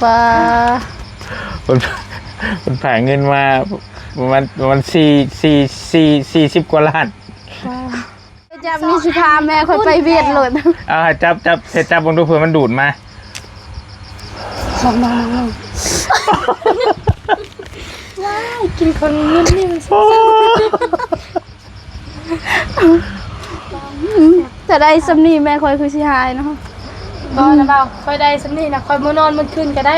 ປາ ເພິ່ນ ເພິ່ນຝາກເງິນມາປະມານ ປະມານສີ່ ສີ່ ສີ່ ສີ່ສິບກວ່າລ້ານ. ປາ ຈັບນີ້ຊິພາແມ່ຂ້ອຍໄປວຽດໂລດ. ເອົາໃຫ້ຈັບ ຈັບ ໃຫ້ຈັບເບິ່ງດູ ເພື່ອມັນດູດມາ. ລອງ ລອງ ລອງ ລອງ. ວ້າຍ ກິນຂອງເງິນນີ້ມັນ ຖ້າໄດ້ສ່ຳນີ້ແມ່ຂ້ອຍຄືຊິຫາຍເນາະ. ບໍ່ນະບ່າວ ຂ້ອຍໄດ້ສ່ຳນີ້ນະ ຂ້ອຍບໍ່ນອນມື້ຄືນກໍໄດ້.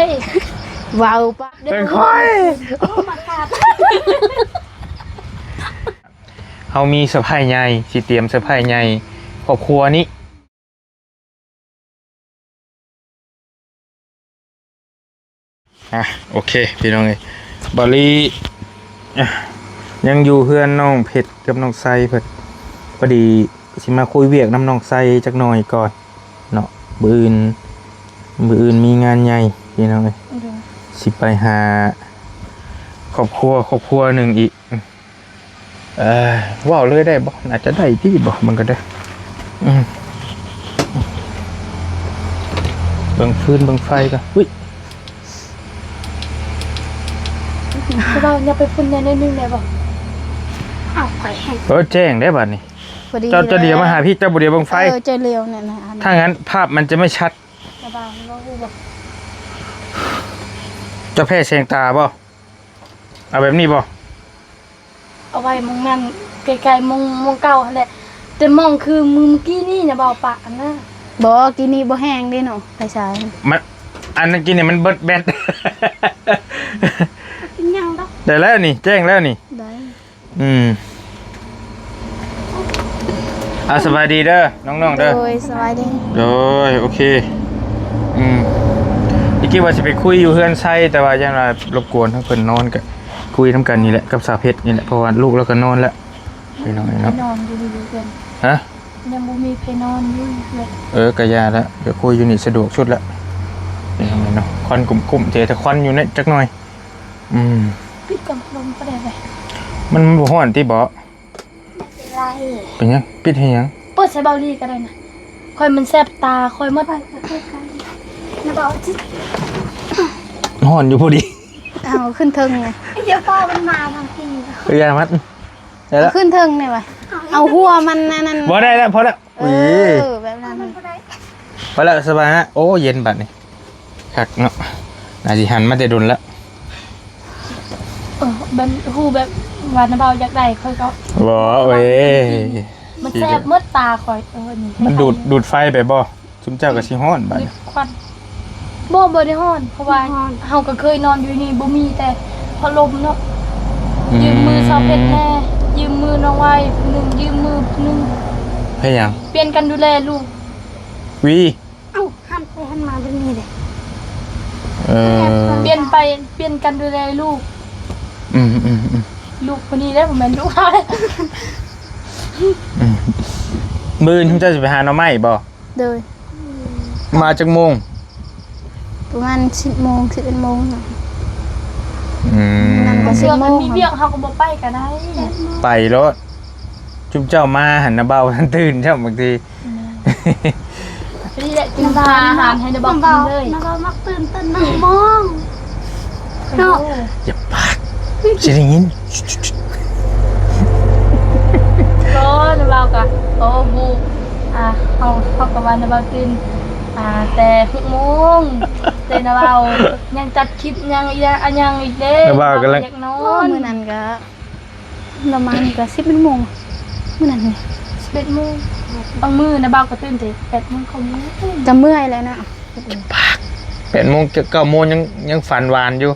ເວົ້າປະ ເປັນຂ້ອຍ ໂອ້ ມາຂາດ. ເຮົາມີເຊີໄພຣສ໌ໃຫຍ່ ຊິຕຽມເຊີໄພຣສ໌ໃຫຍ່ຄອບຄົວນີ້. ອ່ະ ໂອເຄ ພີ່ນ້ອງເອີຍ ບາລີ ອ່ະ ຍັງຢູ່ເຮືອນນ້ອງເພັດກັບນ້ອງໄຊເພິ່ນ. ພໍດີຊິມາຄຸຍວຽກນຳນ້ອງໄຊຈັກໜ່ອຍກ່ອນເນາະ. ມື້ອື່ນ ມື້ອື່ນມີງານໃຫຍ່ ພີ່ນ້ອງເອີຍ. ໂດຍ ຊິໄປຫາຄອບຄົວ ຄອບຄົວໜຶ່ງອີກ. ເອີ ເວົ້າເລີຍໄດ້ບໍ່? ອາດຈະໄດ້ຕິບໍ່? ມັນກໍໄດ້ ອືມ ເບິ່ງຟືນເບິ່ງໄຟກ່ອນ. ອຸ້ຍ ເຈົ້າບ່າວ ຍັບໄປພຸ້ນແດ່ໜ້ອຍໜຶ່ງໄດ້ບໍ່? ເອົາ ຂ້ອຍແຮງ ເອີ ແຈ້ງໄດ້ບາດນີ້. ພໍດີ ເຈົ້າ ເຈົ້າດຽວມາຫາພີ່ ເຈົ້າບໍ່ດຽວເບິ່ງໄຟ. ເອີ ເຈົ້າຫຼຽວນັ້ນນະ. ຖ້າຊັ້ນພາບມັນຈະໄມ່ຊັດ. ເຈົ້າບ່າວ ເຈົ້າຮູ້ບໍ່? ເຈົ້າແພ້ແສງຕາບໍ່? ເອົາແບບນີ້ບໍ່? ເອົາໄວ້ໝ່ອງນັ້ນ ໃກ້ໆໝ່ອງ ໝ່ອງເກົ່າຫັ້ນແຫຼະ ແຕ່ໝ່ອງຄືມື້ກີ້ນີ້ນະ ເບົາປະຫັ້ນນະ. ບໍ່ ກີ້ນີ້ບໍ່ແຮງເດ້ເນາະ ໄຟສາຍ. ມັນ ອັນກີ້ນີ້ມັນເບິດແບັດ. ເປັນຫຍັງດອກ. ໄດ້ແລ້ວນີ້ ແຈ້ງແລ້ວນີ້. ໄດ້. ອືມ. ອ່າ ສະບາຍດີເດີນ້ອງໆເດີ. ໂດຍ ສະບາຍດີ. ໂດຍ ໂອເຄ. ອືມ ອີກກີ້ວ່າຊິໄປຄຸຍຢູ່ເຮືອນໄຊ ແຕ່ວ່າຢ້ານວ່າລົບກວນທາງເພິ່ນນອນ ກະຄຸຍນຳກັນນີ້ແຫຼະ ກັບສາວເພັດນີ້ແຫຼະ ເພາະວ່າລູກລາວກະນອນແລ້ວ ພີ່ນ້ອງເນາະ. ນອນຢູ່ນີ້ເພິ່ນ ຮະ? ຍັງບໍ່ມີໃຜນອນຢູ່ເຮືອນ. ເອີ ກະຢ່າລະ ດຽວຄຸຍຢູ່ນີ້ສະດວກສຸດລະ ພີ່ນ້ອງເນາະ. ຄວັນກຸ້ມໆ ເທຕະຄວັນຢູ່ນີ້ຈັກໜ່ອຍ. ອືມ ປິດກັບລົມກໍໄດ້ເວີຍ. ມັນບໍ່ຮ້ອນຕິເບາະ? ບໍ່ເປັນໄລ. ເປັນຫຍັງ? ປິດເຮັດຫຍັງ? ເປີດໃສ່ເບົາລີກໍໄດ້ນະ ຂ້ອຍມັນແສບຕາຂ້ອຍໝົດ. ຮ້ອນຢູ່ພໍດີ. ເອົາຂຶ້ນເທິງໄງ. ດຽວປ້າມັນມາທາງພີ້. ເອີ ຢ່າມັດ ໄດ້ລະ ຂຶ້ນເທິງນີ້ວະ. ເອົາຫົວມັນອັນນັ້ນ. ບໍ່ ໄດ້ລະ ພໍລະ. ເອີ ເອີ ແບບນັ້ນ ພໍລະ ສະບາຍນະ. ໂອ້ ເຢັນບາດນີ້ ຄັກເນາະ. ໜ້າຊິຫັນມາແຕ່ດົນລະ. ເອີ ແບບ ຮູ້ແບບວ່ານ້າບ່າວຢາກໄດ້ ຂ້ອຍກໍ ບໍ່ເວີຍ ມັນແສບໝົດຕາຂ້ອຍ. ເອີ ນີ້ ມັນດູດ ດູດໄຟໄປບໍ່? ຊຸມເຈົ້າກໍຊິຮ້ອນບາດນີ້. ຄວັນ ບໍ່ ບໍ່ໄດ້ຮ້ອນ ເພາະວ່າເຮົາກໍເຄີຍນອນຢູ່ນີ້ ບໍ່ມີແຕ່ພັດລົມເນາະ. ອືມ ຢືມມືສາວເພັດແດ່ ຢືມມືນ້ອງໄວຜູ້ໜຶ່ງ ຢືມມືຜູ້ໜຶ່ງ. ເຮັດຫຍັງ? ປ່ຽນກັນດູແລລູກ. ຫວີ ເອົ້າ ຫັນໄປຫັນມາແບບນີ້ເດ້. ເອີ ປ່ຽນໄປ ປ່ຽນກັນດູແລລູກ. ອືມ ອືມ ອືມ ລູກຄົນນີ້ເດ້ ບໍ່ແມ່ນລູກເຮົາເດ້. ອືມ ມື້ອື່ນເຈົ້າຊິໄປຫາໜໍ່ໄມ້ບໍ່? ໂດຍ. ມາຈັກໂມງ? ປະມານສິບໂມງ ສິບເອັດໂມງ. ອືມ ນັ້ນກໍສິບໂມງ. ເຮົາມີວຽກ ເຮົາກໍບໍ່ໄປກໍໄດ້. ໄປໂລດ. ຈຸມເຈົ້າມາຫັ້ນນະ ບ່າວທັນຕື່ນຊ້ຳບາງທີ. ນີ້ແຫຼະ ຈຶ່ງຫາອາຫານໃຫ້ນະບ່າວກິນເລີຍ. ນະບ່າວມັກຕື່ນຕອນໜຶ່ງໂມງເນາະ. ຢ່າປາກ ຊິໄດ້ຍິນ. ກໍນະບ່າວກະ ໂອ້ ຮູ້ ອ່າ ເຮົາ ເຮົາກະວ່ານະບ່າວຕື່ນ ອ່າ ແຕ່ຫົກໂມງ ແຕ່ນະບ່າວຍັງຕັດຄລິບ ຍັງອີຫຍັງ ອັນຫຍັງອີກເດ້. ນະບ່າວກຳລັງ ຢາກນອນ. ມື້ນັ້ນກະ ປະມານກະສິບເອັດໂມງ ມື້ນັ້ນນີ້ ສິບເອັດໂມງ. ບາງມື້ນະບ່າວກໍຕື່ນແຕ່ແປດໂມງ ເກົ້າໂມງ ກະເມື່ອຍແລ້ວນະ. ປາກ ແປດໂມງ ເກົ້າໂມງ ຍັງ ຍັງຝັນຫວານຢູ່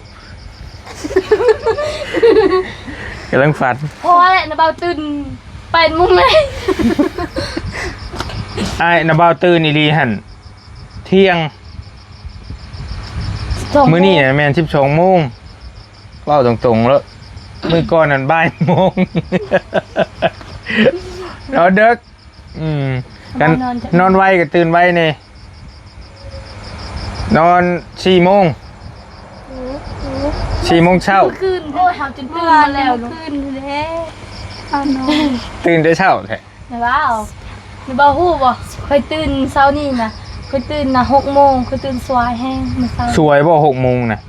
ກຳລັງຝັນ. ພໍແຫຼະ ນະບ່າວຕື່ນແປດໂມງເລີຍ. ອ້າຍ ນະບ່າວຕື່ນອີ່ຫຼີຫັ້ນ ທ່ຽງ. ມື້ນີ້ນະແມ່ນສິບສອງໂມງ. ເວົ້າຕົງໆເລີຍ ມື້ກ່ອນນັ້ນບ່າຍໂມງ ນອນເດິກ. ອືມ ກັນ ນອນ ນອນໄວກໍຕື່ນໄວແດ່. ນອນສີ່ໂມງ ສີ່ໂມງເຊົ້າ. ຄືນ ໂອ້ຍ ເຮົາຈົນຕື່ນມາແລ້ວ ຄືນແລ້ວ ເອົານອນ ຕື່ນແຕ່ເຊົ້າແທ້. ນະບ່າວ ນະບ່າວຮູ້ບໍ່? ຂ້ອຍຕື່ນເຊົ້ານີ້ນະ ຂ້ອຍຕື່ນນະຫົກໂມງ ຂ້ອຍຕື່ນສວາຍແຮງມື້ເຊົ້າ. ສວາຍບໍ່ ຫົກໂມງນະ?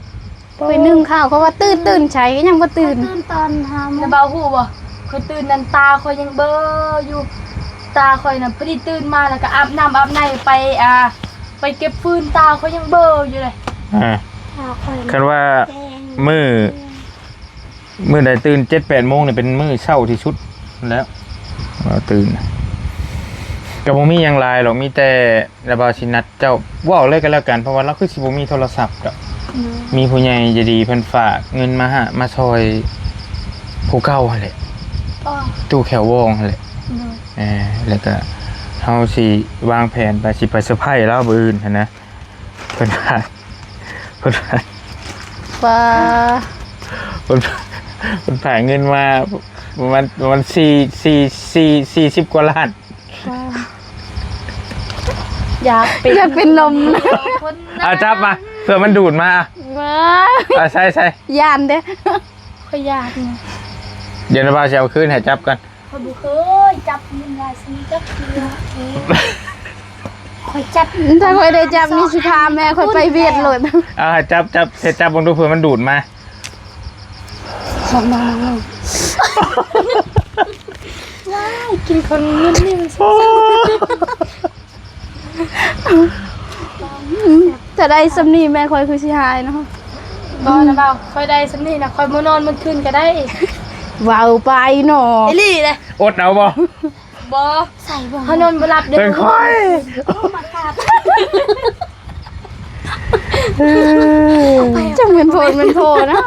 ຂ້ອຍໜຶ່ງເຂົ້າ ເພາະວ່າຕື່ນ ຕື່ນໃສກໍຍັງບໍ່ຕື່ນ. ຕື່ນຕອນຫ້າໂມງ. ນະບ່າວຮູ້ບໍ່? ຂ້ອຍຕື່ນນັ້ນຕາຂ້ອຍຍັງເບີຢູ່ ຕາຂ້ອຍນະ ພໍດີຕື່ນມາແລ້ວກໍອາບນ້ຳອາບໃນໄປ ອ່າ ໄປເກັບຟືນ ຕາຂ້ອຍຍັງເບີຢູ່ເດ້. ອ່າ ຕາຂ້ອຍນະ ຄັນວ່າ ແດງ ມື້ ມື້ໃດຕື່ນເຈັດແປດໂມງນີ້ເປັນມື້ເຊົ້າທີ່ສຸດແລ້ວ ເຮົາຕື່ນ ກໍບໍ່ມີຫຍັງຫຼາຍດອກ ມີແຕ່ ລະບ່າວຊິນັດເຈົ້າ ເວົ້າເລີຍກໍແລ້ວກັນ ເພາະວ່າລາວຄືຊິບໍ່ມີໂທລະສັບດອກ. ໂດຍ ມີຜູ້ໃຫຍ່ໃຈດີເພິ່ນຝາກເງິນມາຫາ ມາຊ່ອຍຜູ້ເກົ່າຫັ້ນແຫຼະ ອໍ ຕູ້ແຂວວວອງຫັ້ນແຫຼະ. ໂດຍ ເອີ ແລ້ວກໍເຮົາຊິວາງແຜນໄປ ຊິໄປເຊີໄພລາວມື້ອື່ນຫັ້ນນະ. ເພິ່ນຝາກ ເພິ່ນຝາກ ວ່າ ເພິ່ນ ເພິ່ນຝາກເງິນມາປະມານ ປະມານສີ່ ສີ່ ສີ່ ສີ່ສິບກວ່າລ້ານ. ຢາກເປັນ ຢາກເປັນລົມ. ເອົາຈັບມາ ເພື່ອມັນດູດມາ. ວ້າ ເອົາໃສ່ ໃສ່ ຢ້ານເດ້ ຂ້ອຍຢ້ານ. ດຽວນະບ່າວຊິເອົາຄືນໃຫ້ຈັບກ່ອນ. ຂ້ອຍບໍ່ເຄີຍຈັບເງິນລາຍຊື່ຈັກເທື່ອ. ຂ້ອຍຈັບ ຖ້າຂ້ອຍໄດ້ຈັບນີ້ຊິພາແມ່ຂ້ອຍໄປຫວຽດໂລດ. ເອົາໃຫ້ຈັບ ຈັບ ເຮັດຈັບເບິ່ງດູ ເພື່ອມັນດູດມາ. ມາ ມາ ມາ ມາ ວ້າຍ ກິນຂອງເງິນນີ້ມັນ ໂອ້ ຖ້າໄດ້ສ່ຳນີ້ແມ່ຂ້ອຍຄືຊິຫາຍເນາະ. ບໍ່ນະບ່າວ ຂ້ອຍໄດ້ສ່ຳນີ້ນະ ຂ້ອຍບໍ່ນອນມື້ຄືນກໍໄດ້. ເວົ້າໄປເນາະ ອີ່ຫຼີເດ້ ອົດເອົາບໍ່? ບໍ່ ໃສ່ບໍ່ ເຮົານອນບໍ່ຫຼັບເດ້ ເປັນຂ້ອຍ. ໂອ້ ມາກາດ ຈັ່ງແມ່ນໂພດແມ່ນໂພເນາະ.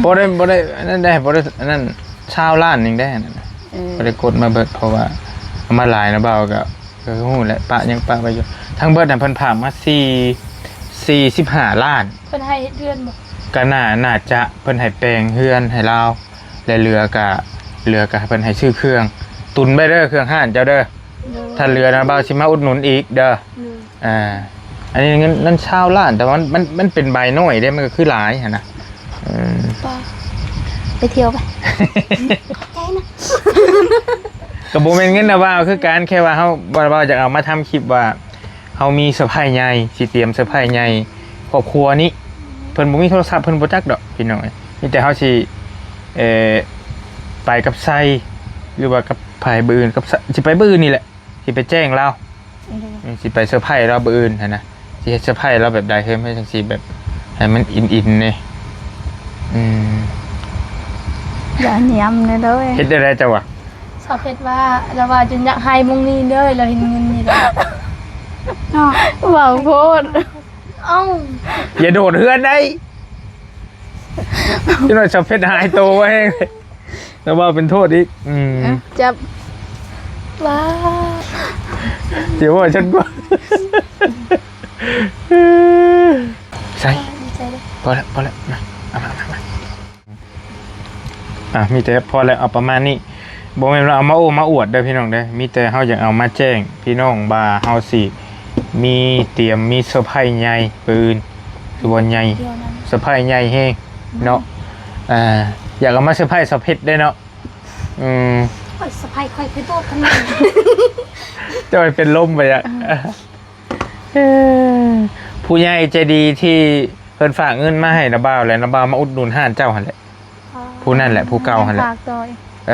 ບໍ່ໄດ້ ບໍ່ໄດ້ອັນນັ້ນໄດ້ ບໍ່ໄດ້ອັນນັ້ນ ຊາວລ້ານໜຶ່ງໄດ້ອັນນັ້ນ. ເອີ ບໍ່ໄດ້ກົດມາເບິດ ເພາະວ່າເອົາມາຫຼາຍນະບ່າວ ກໍ ກໍຮູ້ແຫຼະ ປະຍັງປະໄວ້ຢູ່. ທັງເບິດຫັ້ນເພິ່ນຝາກມາສີ່ ສີ່ສິບຫ້າລ້ານ. ເພິ່ນໃຫ້ເຮັດເຮືອນບໍ່? ກໍໜ້າ ໜ້າຈະເພິ່ນໃຫ້ແປງເຮືອນໃຫ້ລາວ ແລະເຫຼືອກໍ ເຫຼືອກໍໃຫ້ເພິ່ນໃຫ້ຊື້ເຄື່ອງ ຕຸນໄວ້ເດີ ເຄື່ອງຮ້ານເຈົ້າເດີ. ໂດຍ ຖ້າເຫຼືອນະບ່າວຊິມາອຸດໜູນອີກເດີ. ໂດຍ ອ່າ ອັນນີ້ເງິນນັ້ນຊາວລ້ານ ແຕ່ວ່າມັນ ມັນ ມັນເປັນໃບນ້ອຍເດ້ ມັນກໍຄືຫຼາຍຫັ້ນນະ. ເອີ ໄປ ໄປທ່ຽວໄປ ໃຈນະ ກໍບໍ່ແມ່ນເງິນນະບ່າວຄືກັນ ແຄ່ວ່າເຮົາ ບ່າວ ບ່າວຢາກເອົາມາທຳຄລິບວ່າ ເຮົາມີເຊີໄພໃຫຍ່ ຊິຕຽມເຊີໄພໃຫຍ່ຄອບຄົວນີ້. ເພິ່ນບໍ່ມີໂທລະສັບ ເພິ່ນບໍ່ຈັກດອກພີ່ນ້ອງເອີຍ. ມີແຕ່ເຮົາຊິ ເອີ ໄປກັບໄຊ ຫຼືວ່າກັບໃຜມື້ອື່ນ ກັບໄຊ ຊິໄປມື້ອື່ນນີ້ແຫຼະ. ຊິໄປແຈ້ງລາວ ໂດຍ ອືມ ຊິໄປເຊີໄພລາວມື້ອື່ນຫັ້ນນະ. ຊິເຮັດເຊີໄພລາວແບບໃດ ເຮີ ມັນຈັ່ງຊິແບບໃຫ້ມັນອິນໆ ນີ້. ອືມ ຢ່າຫຍ້ຳແດ່ເດີ. ເຮັດແນວໃດເຈົ້າວ່າ? ສາວເພັດວ່າ ລາວວ່າຈົນຢາກໄຫ້ໝ່ອງນີ້ເດີ ລາວເຫັນເງິນນີ້ແລ້ວ. ເນາະ ເວົ້າໂພດ. ເອົ້າ ຢ່າໂດດເຮືອນໄດ໋. ຈັກໜ້ອຍສາວເພັດຫາຍໂຕໄວ້ແຮງ ແລ້ວເວົ້າເປັນໂທດອີກ. ອືມ ເອົ້າ ຈັບ ວ້າ ດຽວວ່າຊັ້ນກວ່າ ໃສ່ ດີໃຈເດ້ ພໍແລ້ວ ພໍແລ້ວ ມາ ເອົາມາ ມາ ມາ. ອ່ະ ມີແຕ່ພໍແລ້ວ ເອົາປະມານນີ້. ບໍ່ແມ່ນວ່າເອົາມາໂອ້ມາອວດເດີພີ່ນ້ອງເດີ ມີແຕ່ເຮົາຢາກເອົາມາແຈ້ງພີ່ນ້ອງວ່າເຮົາຊິມີ ຕຽມມີເຊີໄພໃຫຍ່ມື້ອື່ນ ຄືວ່າໃຫຍ່ ເຊີໄພໃຫຍ່ແຮງເນາະ. ອ່າ ຢາກເອົາມາເຊີໄພສາວເພັດເດ້ເນາະ. ອືມ ຂ້ອຍສະໄພຂ້ອຍໄປບອກເພິ່ນ ເຈົ້າໃຫ້ເປັນລົມໄປອະ. ເອີ ຜູ້ໃຫຍ່ໃຈດີທີ່ເພິ່ນຝາກເງິນມາໃຫ້ນ້າບ່າວ ແລະ ນ້າບ່າວມາອຸດໜູນຮ້ານເຈົ້າຫັ້ນແຫຼະ. ອໍ ຜູ້ນັ້ນແຫຼະ ຜູ້ເກົ່າຫັ້ນແຫຼະ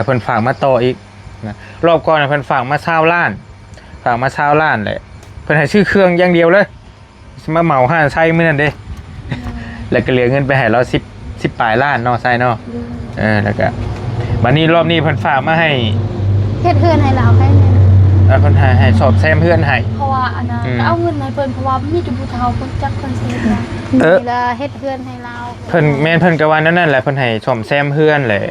ເພິ່ນຝາກຕໍ່ອີກນະ. ລອບກ່ອນນະ ເພິ່ນຝາກມາຊາວລ້ານ ຝາກມາຊາວລ້ານແຫຼະ ເພິ່ນໃຫ້ຊື້ເຄື່ອງຢ່າງດຽວເລີຍ. ຊິມາເໝົາຮ້ານໄຊມື້ນັ້ນເດ້ ແລ້ວກໍເຫຼືອເງິນໄປໃຫ້ລາວສິບ ສິບປາຍລ້ານເນາະ ໄຊເນາະ. ເອີ ແລ້ວກໍບາດນີ້ລອບນີ້ເພິ່ນຝາກມາໃຫ້ເຮັດເຮືອນໃຫ້ລາວໄປ. ເອີ ເພິ່ນໃຫ້ ໃຫ້ສ້ອມແຊມເຮືອນໃຫ້ ເພາະວ່າອັນນັ້ນ ອືມ ກໍເອົາເງິນໃຫ້ເພິ່ນ ເພາະວ່າມີແຕ່ຜູ້ເຖົ້າ ເພິ່ນຈັກເພິ່ນຊິເຮັດຫຍັງ. ເອີ ລະເຮັດເຮືອນໃຫ້ລາວ ເພິ່ນ ແມ່ນ ເພິ່ນກໍວ່າແນວນັ້ນແຫຼະ ເພິ່ນໃຫ້ສ້ອມແຊມເຮືອນແຫຼະ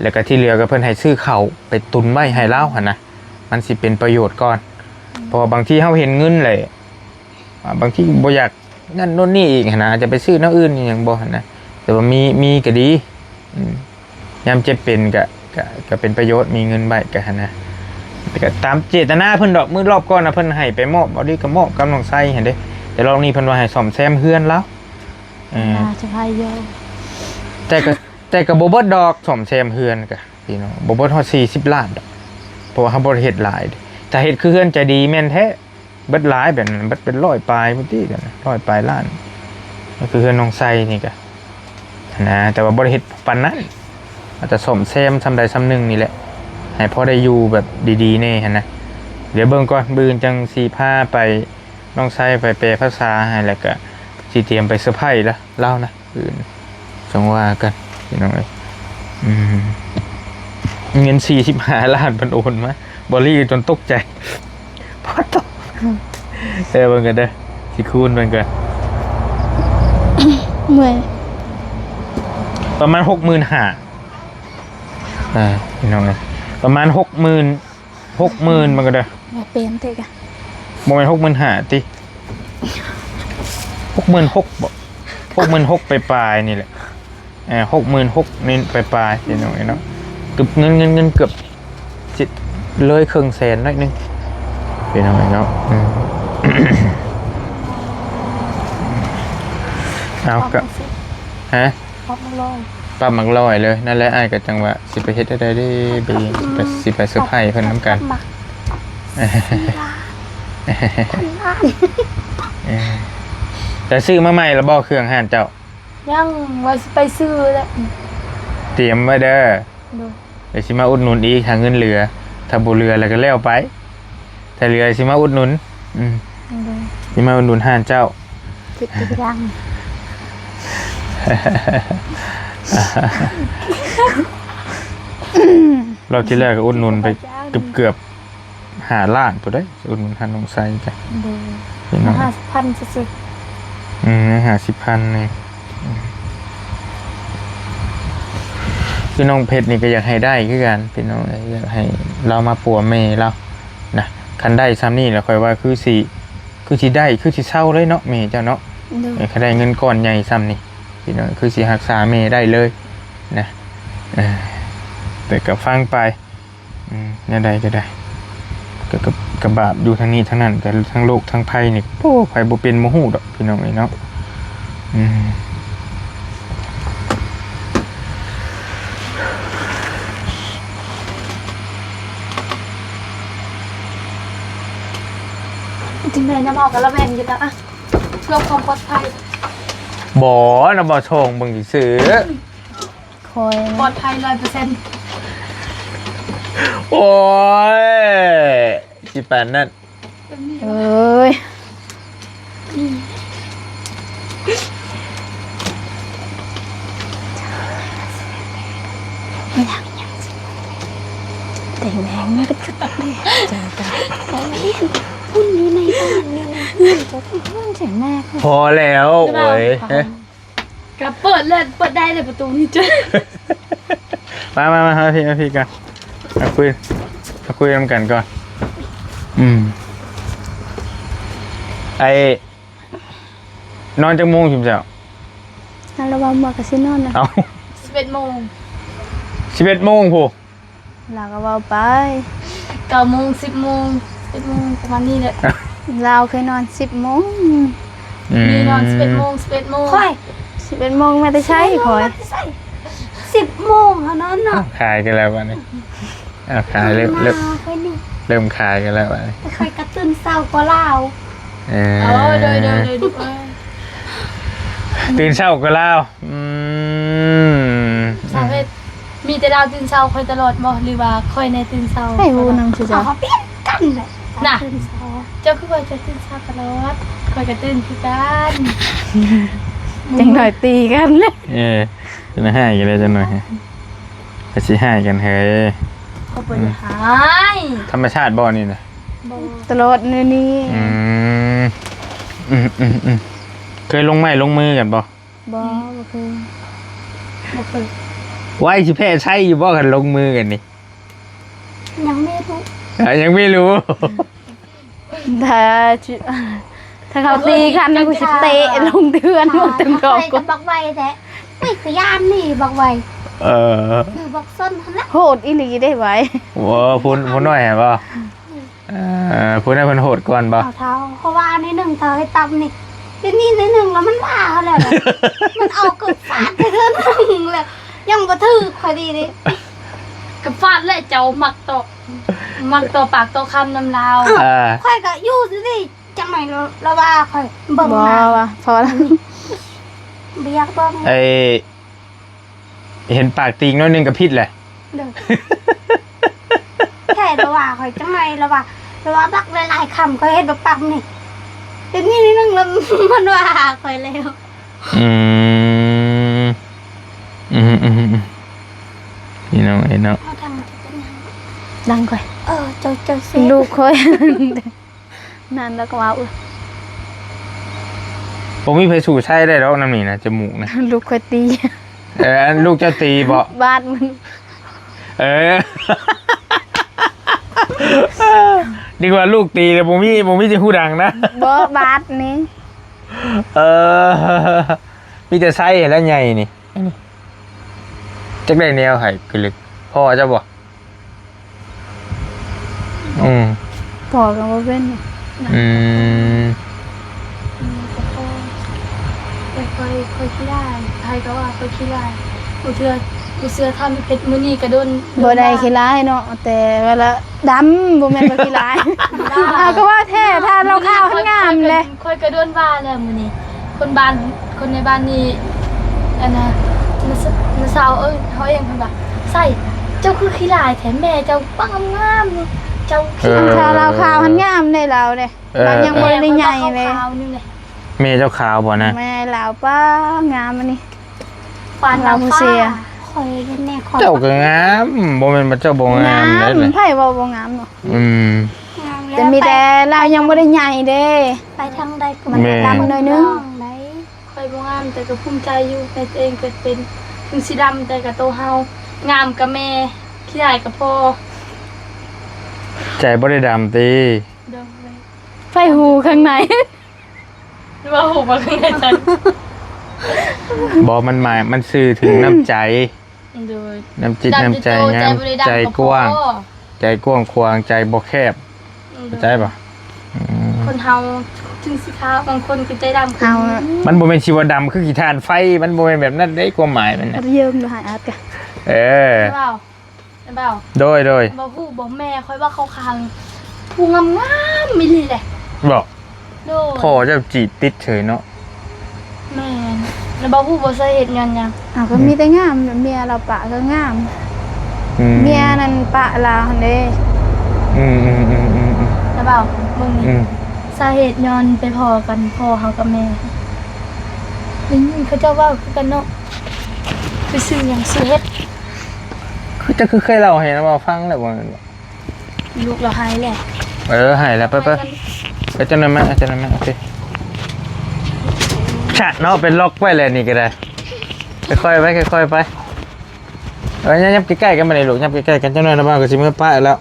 ແລ້ວກໍທີ່ເຫຼືອກໍເພິ່ນໃຫ້ຊື້ເຂົ້າໄປຕຸນໄວ້ໃຫ້ລາວຫັ້ນນະ ມັນຊິເປັນປະໂຫຍດກ່ອນ. ເພາະວ່າບາງທີເຮົາເຫັນເງິນແຫຼະ ອ່າ ບາງທີບໍ່ຢາກນັ້ນໂນ່ນນີ້ອີກຫັ້ນນະ ອາດຈະໄປຊື້ແນວອື່ນອີ່ຫຍັງບໍ່ຫັ້ນນະ ແຕ່ວ່າມີ ມີກໍດີ. ອືມ ຍາມເຈັບເປັນກະ ກະ ກະເປັນປະໂຫຍດ ມີເງິນໄວ້ກະຫັ້ນນະ ແຕ່ກະຕາມເຈດຕະນາເພິ່ນດອກ. ມື້ລອບກ່ອນນະ ເພິ່ນໃຫ້ໄປມອບ ເອົາດີກໍມອບກັບນ້ອງໄຊຫັ້ນເດ້ ແຕ່ລອບນີ້ເພິ່ນວ່າໃຫ້ສ້ອມແຊມເຮືອນລາວ. ເອີ ໜ້າຈະພາຍຢູ່ ແຕ່ກະ ແຕ່ກະບໍ່ເບິດດອກ ສ້ອມແຊມເຮືອນກະ ພີ່ນ້ອງ ບໍ່ເບິດຮອດສີ່ສິບລ້ານດອກ ເພາະວ່າເຮົາບໍ່ໄດ້ເຮັດຫຼາຍ. ຖ້າເຮັດຄືເຮືອນໃຈດີແມ່ນແທ້ ເບິດຫຼາຍແບບນັ້ນ ເບິດເປັນຮ້ອຍປາຍພຸ້ນຕິ ເດືອນລະຮ້ອຍປາຍລ້ານ. ກໍຄືເຮືອນນ້ອງໄຊນີ້ກະຫັ້ນນະ ແຕ່ວ່າບໍ່ໄດ້ເຮັດປານນັ້ນ ອາດຈະສ້ອມແຊມສ່ຳໃດສ່ຳໜຶ່ງນີ້ແຫຼະ ໃຫ້ພໍໄດ້ຢູ່ແບບດີໆແດ່ຫັ້ນນະ. ດຽວເບິ່ງກ່ອນ ມື້ອື່ນຈັ່ງຊິພາໄປ ນ້ອງໄຊໄປແປພາສາໃຫ້ ແລ້ວກະຊິຕຽມໄປເຊີໄພລະ ລາວນະ. ອື່ນ ຈັ່ງວ່າກັນພີ່ນ້ອງເອີຍ. ອືມ ເງິນສີ່ສິບຫ້າລ້ານເພິ່ນໂອນມາ ບໍລິຈົນຕົກໃຈ ພໍຕົກ. ເອີ ເບິ່ງກັນເດີ ຊິຄູນເບິ່ງກ່ອນ. ເມື່ອຍ ປະມານຫົກໝື່ນຫ້າ ອ່າ ພີ່ນ້ອງເອີຍ ປະມານຫົກໝື່ນ ຫົກໝື່ນມັນກໍໄດ້ ບໍ່ເປັນເດ້ກະ ບໍ່ແມ່ນຫົກໝື່ນຫ້າຕິ ຫົກໝື່ນຫົກບໍ ຫົກໝື່ນຫົກປາຍໆນີ້ແຫຼະ ເອີ ຫົກໝື່ນຫົກນີ້ປາຍໆ ພີ່ນ້ອງເອີຍເນາະ. ເກືອບ ເງິນ ເງິນ ເງິນເກືອບຊິເລີຍເຄິ່ງແສນໜ້ອຍໜຶ່ງ ພີ່ນ້ອງເອີຍເນາະ. ອືມ ເອົາ ປັບ ກະ ມັກສິ ຮະ? ປັບມັກຮ້ອຍ ປັບມັກຮ້ອຍເລີຍ. ນັ້ນແຫຼະ ອ້າຍກໍຈັ່ງວ່າຊິໄປເຮັດແນວໃດເດ້ ໄປ ອືມ ໄປ ຊິໄປເຊີໄພເພິ່ນນຳກັນ ປັບມັກ ສີ່ລ້ານ ພັນລ້ານ. ເອີ ແຕ່ຊື້ມາໃໝ່ລະບໍ່ ເຄື່ອງຮ້ານເຈົ້າ? ຍັງ ວ່າຊິໄປຊື້ແຫຼະ ຕຽມໄວ້ເດີ. ໂດຍ ດຽວຊິມາອຸດໜູນອີກ ຖ້າເງິນເຫຼືອ ຖ້າບໍ່ເຫຼືອແລ້ວກໍແລ້ວໄປ ຖ້າເຫຼືອຊິມາອຸດໜູນ. ອືມ ໂດຍ ຊິມາອຸດໜູນຮ້ານເຈົ້າ ຄິດອີກຢ່າງ. ລອບທີ່ແລ້ວກໍອຸດໜູນໄປເກືອບໆ ຫ້າລ້ານພຸ້ນເດ້ ອຸດໜູນຮ້ານນ້ອງໄຊຈ້ະ. ໂດຍ ພີ່ນ້ອງ ຫ້າສິບພັນຊື່ໆ. ອືມ ຫ້າສິບພັນນີ້ ອືມ ຄືນ້ອງເພັດນີ້ກໍຢາກໃຫ້ໄດ້ຄືກັນພີ່ນ້ອງເອີຍ ຢາກໃຫ້ລາວມາປົວແມ່ລາວນະ. ຄັນໄດ້ຊ່ຳນີ້ແລ້ວ ຂ້ອຍວ່າຄືຊິ ຄືຊິໄດ້ ຄືຊິເຊົາເລີຍເນາະ ແມ່ເຈົ້າເນາະ. ໂດຍ ເອີ ຄັນໄດ້ເງິນກ້ອນໃຫຍ່ຊ່ຳນີ້ ພີ່ນ້ອງ ຄືຊິຮັກສາແມ່ໄດ້ເລີຍນະ. ເອີ ແຕ່ກໍຟັງໄປ ອືມ ແນວໃດກໍໄດ້ ກໍ ກໍ ກໍບາບຢູ່ທາງນີ້ທາງນັ້ນ ກໍທັງໂລກທັງໄພນີ້ ໂອ້ ໃຜບໍ່ເປັນບໍ່ຮູ້ດອກ ພີ່ນ້ອງເອີຍເນາະ. ອືມ ຈັ່ງໃດນຳເອົາກະລະແວງຢູ່ນະ ອະ ເພື່ອຄວາມປອດໄພ. ບໍ່ ນຳເອົາຊ່ອງເບິ່ງຊື່ໆ. ຂ້ອຍ ປອດໄພຮ້ອຍເປີເຊັນ. ໂອ້ຍ ຊິປານນັ້ນ. ເອີຍ ແຕງແດງມາກະຈຸດເດ້ ເຈົ້າ ເຈົ້າ ພຸ້ນຢູ່ໃນບ້ານ ຢູ່ໃນເຮືອນ ເຈົ້າ ເຮືອນໃສ່ແມ່. ພໍແລ້ວ ໂອ້ຍ. ກະເປີດແລ້ວ ເປີດໄດ້ເລີຍປະຕູນີ້ຈ້ະ. ມາ ມາ ມາ ມາພີ້ ມາພີ້ກ່ອນ ມາຄຸຍ ມາຄຸຍນຳກັນກ່ອນ. ອືມ ໄອ້ ນອນຈັກໂມງຊຸມເຈົ້າ? ຫັ້ນລະວ່າເມື່ອກະຊິນອນນະ. ເອົ້າ ສິບເອັດໂມງ ສິບເອັດໂມງພຸ້ນ. ລາວກໍເວົ້າໄປ ເກົ້າໂມງ ສິບໂມງ ສິບເອັດໂມງ ປະມານນີ້ແຫຼະ. ລາວເຄີຍນອນສິບໂມງ. ອືມ ມີນອນສິບເອັດໂມງ ສິບເອັດໂມງ. ຂ້ອຍ ສິບເອັດໂມງມາແຕ່ໃສຂ້ອຍ? ມາແຕ່ໃສ? ສິບໂມງເຮົານອນເນາະ. ເອົ້າ ຂາຍກັນແລ້ວບາດນີ້ ເອົ້າ ຂາຍ ເລີ່ມ ເລີ່ມ ຂ້ອຍນີ້ ເລີ່ມຂາຍກັນແລ້ວບາດນີ້. ແຕ່ຂ້ອຍກໍຕື່ນເຊົ້າກວ່າລາວ. ເອີ ໂອ້ ໂດຍ ໂດຍ ໂດຍ ໂດຍ ຕື່ນເຊົ້າກວ່າລາວ. ອືມ ສາວເພັດ ມີແຕ່ລາວຕື່ນເຊົ້າຂ້ອຍຕະຫຼອດບໍ່ ຫຼືວ່າຂ້ອຍແນ່ຕື່ນເຊົ້າ? ໃຫ້ຮູ້ນຳຊິ ເຮົາປ່ຽນກັນແຫຼະ ນະ ຕື່ນເຊົ້າ. ເຈົ້າຄືວ່າເຈົ້າຕື່ນເຊົ້າຕະຫຼອດ ຂ້ອຍກໍຕື່ນຄືກັນ. ຈັກໜ້ອຍຕີກັນເລີຍ. ເອີ ຈະໃຫ້ກັນແລ້ວຈັກໜ້ອຍ ກໍຊິໃຫ້ກັນເຮີ້ຍ. ຂ້ອຍບໍ່ໄດ້ໃຫ້ ທຳມະຊາດບໍ່ນີ້ນະ? ບໍ່ ຕະຫຼອດແນວນີ້. ອືມ ອືມ ອືມ ອືມ ເຄີຍລົງໄມ້ລົງມືກັນບໍ່? ບໍ່ ບໍ່ເຄີຍ ບໍ່ເຄີຍ. ໄວ້ ຊິແພ້ໄຊຢູ່ບໍ່ ຄັນລົງມືກັນນີ້? ຍັງບໍ່ຮູ້ ອ່າ ຍັງບໍ່ຮູ້. ຖ້າ ຖ້າເຂົາຕີກັນ ກູຊິເຕະລົງເຮືອນໝົດທັງສອງຄົນ. ບັກໄວແທ້ ອຸ້ຍ ກະຢ້ານນີ້ບັກໄວ. ເອີ ຄືບັກຊົນຫັ້ນລະ ໂຫດອີ່ຫຼີເດ້ໄວ. ໂອ້ ຜູ້ ຜູ້ນ້ອຍຫັ້ນບໍ່? ເອີ ຜູ້ນັ້ນເພິ່ນໂຫດກ່ອນບໍ່? ເອົາເທົ່າ ເພາະວ່າອັນນີ້ໜຶ່ງ ເທົ່າເຮັດຕຳນີ້ ດຽວນີ້ໜຶ່ງແລ້ວມັນວ່າເຮົາແລ້ວນະ ມັນເອົາກະຟາດໄປເທື່ອໜຶ່ງແລ້ວ ຍັງບໍ່ຖືກຂ້ອຍດີເດ້. ກະຟາດແຫຼະ ເຈົ້າມັກຕອກ. ມັກຕໍ່ປາກຕໍ່ຄຳນຳລາວ. ເອີ ຂ້ອຍກໍຢູ່ຊື່ນີ້ ຈັ່ງໃດລາວວ່າຂ້ອຍເບິ່ງ ບໍ່ ໜ້າ ວ່າ ພໍແລ້ວ ບໍ່ຢາກເບິ່ງ. ໄອ້ ເຫັນປາກຕີງໜ້ອຍໜຶ່ງກໍຜິດແຫຼະ. ໂດຍ ແທ້ລາວວ່າຂ້ອຍຈັ່ງໃດ ລາວວ່າ ລາວວ່າບັກຫຼາຍໆຄຳ ຂ້ອຍເຮັດບັກປັກນີ້ ເຮັດນີ້ໜ້ອຍໜຶ່ງ ລະມັນວ່າຂ້ອຍແລ້ວ. ອືມ ອືມໆໆ ພີ່ນ້ອງເອີຍເນາະ. ເອົາທາງທີ່ເປັນຫຍັງ ດັງຂ້ອຍ. ເອີ ເຈົ້າ ເຈົ້າເຊ ລູກຂ້ອຍ ນັ້ນແລ້ວກໍວ່າ ໂອ້ຍ ບໍ່ມີໃຜສູ້ໃຊ້ໄດ້ດອກ ນຳນີ້ນະ ຈະມູກນະ ລູກຂ້ອຍຕີ. ເອີ ອັນລູກເຈົ້າຕີບໍ? ບາດມັນ. ເອີ ນຶກວ່າລູກຕີແລ້ວບໍ່ມີ ບໍ່ມີຈະຮູ້ດັງນະ. ບໍ່ ບາດນີ້. ເອີ ມີແຕ່ໃຊ້ແລ້ວໃຫຍ່ນີ້ ອັນນີ້ ຈັກໄດ້ແນວໃຫ້ຄືລຶກ ພໍ່ເຈົ້າບໍ? ອືມ ພໍ່ກໍບໍ່ເປັນ. ອືມ ອືມ ແຕ່ຂ້ອຍ ຂ້ອຍຂີ້ລ້າຍ ໃຜກໍວ່າຂ້ອຍຂີ້ລ້າຍ. ບໍ່ເຊື່ອ ບໍ່ເຊື່ອ ຖ້າເປັນມື້ນີ້ກໍໂດນ ບໍ່ໄດ້ຂີ້ລ້າຍເນາະ ແຕ່ວ່າລະດຳ ບໍ່ແມ່ນວ່າຂີ້ລ້າຍ. ເອົາ ກໍວ່າແທ້ ຖ້າລາວຂາວຫັ້ນງາມເດ້. ຂ້ອຍກໍໂດນວ່າແລ້ວມື້ນີ້ ຄົນບ້ານ ຄົນໃນບ້ານນີ້ ອັນນ່າ ນ້າສ- ນ້າສາວເອີ້ນເຮົາເອງ ເພິ່ນວ່າ ໃສ່ ເຈົ້າຄືຂີ້ຫຼ້າຍແທ້ ແມ່ເຈົ້າປະງາມໆ ເຈົ້າ ເອີ ຖ້າລາວຂາວຫັ້ນງາມເດ້ລາວເດ້ ເອີ ລາວຍັງບໍ່ໄດ້ໃຫຍ່ເດ້. ແມ່ເຈົ້າຂາວບໍ່ນະ? ແມ່ລາວປະງາມອັນນີ້ ປານນາງຟ້າ. ຂ້ອຍເຫັນແນ່ ຂ້ອຍ ເຈົ້າກໍງາມ ບໍ່ແມ່ນວ່າເຈົ້າບໍ່ງາມເດ້. ໃຜເວົ້າບໍ່ງາມເນາະ? ອືມ ງາມແລ້ວ ແຕ່ມີແຕ່ລາວຍັງບໍ່ໄດ້ໃຫຍ່ເດ້. ໄປທາງໃດກໍ ແມ່ ດຳໜ້ອຍໜຶ່ງ. ຂ້ອຍບໍ່ງາມ ແຕ່ກໍພູມໃຈຢູ່ໃນຕົວເອງເກີດເປັນ. ເຖິງຊິດຳ ແຕ່ກໍໂຕເຮົາງາມກະແມ່ ຂີ້ຮ້າຍກະພໍ່. ໃຈບໍ່ໄດ້ດຳຕິ? ໂດຍ. ໃຜຮູ້ຂ້າງໃນ ວ່າຮູ້ວ່າຂ້າງໃນຊັ້ນ. ບໍ່ ມັນໝາຍ ມັນສື່ເຖິງນ້ຳໃຈ. ໂດຍ. ນ້ຳຈິດນ້ຳໃຈງາມ ໃຈກວ້າງ ໃຈກວ້າງຂວາງ ໃຈບໍ່ແຄບ. ອືມ ເຂົ້າໃຈບໍ່? ອືມ ຄົນເຮົາເຖິງຊິຂາວ ບາງຄົນກໍໃຈດຳ. ເຮົາ ມັນບໍ່ແມ່ນຊິວ່າດຳຄືຂີ້ຖ່ານໄຟ ມັນບໍ່ແມ່ນແບບນັ້ນເດ້ ຄວາມໝາຍມັນນະ. ເອີ ເວົ້າ ເວົ້າ ໂດຍ ໂດຍ. ບໍ່ຮູ້ບໍ່ ແມ່ຂ້ອຍວ່າຂາວໆ ຜູ້ງາມໆ ອີ່ຫຼີເດ້. ບໍ່ ໂດຍ. ພໍ່ເຈົ້າຈີບຕິດເສີຍເນາະ. ແມ່ນ. ແລ້ວບໍ່ຮູ້ບໍ່ສາເຫດຍ້ອນຫຍັງ? ອ້າວ ກໍມີແຕ່ງາມ ເມຍລາວປະກໍງາມ. ອືມ ເມຍນັ້ນປະລາວຫັ້ນເດ້. ອືມໆໆໆໆ ແລ້ວເວົ້າເບິ່ງນີ້ ອືມ ສາເຫດຍ້ອນໄປພໍ້ກັນ ພໍ່ເຮົາກັບແມ່ ໄດ້ຍິນເຂົາເຈົ້າເວົ້າຄືກັນເນາະ. ໄປຊື້ຫຍັງຊື້ເຫັດ ຄື ເຈົ້າຄືເຄີຍເລົ່າໃຫ້ນາບ່າວຟັງແລ້ວບໍ່? ລູກລາວໄຫ້ແຫຼະ. ເອີ ໄຫ້ແລ້ວ ໄປ ໄປ ໄປ ໄປ ຈັກໜ້ອຍມາ ຈັກໜ້ອຍມາ. ໂອເຄ ຊະເນາະ ໄປລັອກໄວ້ແຫຼະນີ້ກໍໄດ້. ຄ່ອຍໆໄປ ຄ່ອຍໆໄປ. ເອີ ຫຍັບໃກ້ໆກັນບາດນີ້ລູກ ຫຍັບໃກ້ໆກັນ. ຈັກໜ້ອຍນາບ່າວກໍຊິເມືອປະແລ້ວ.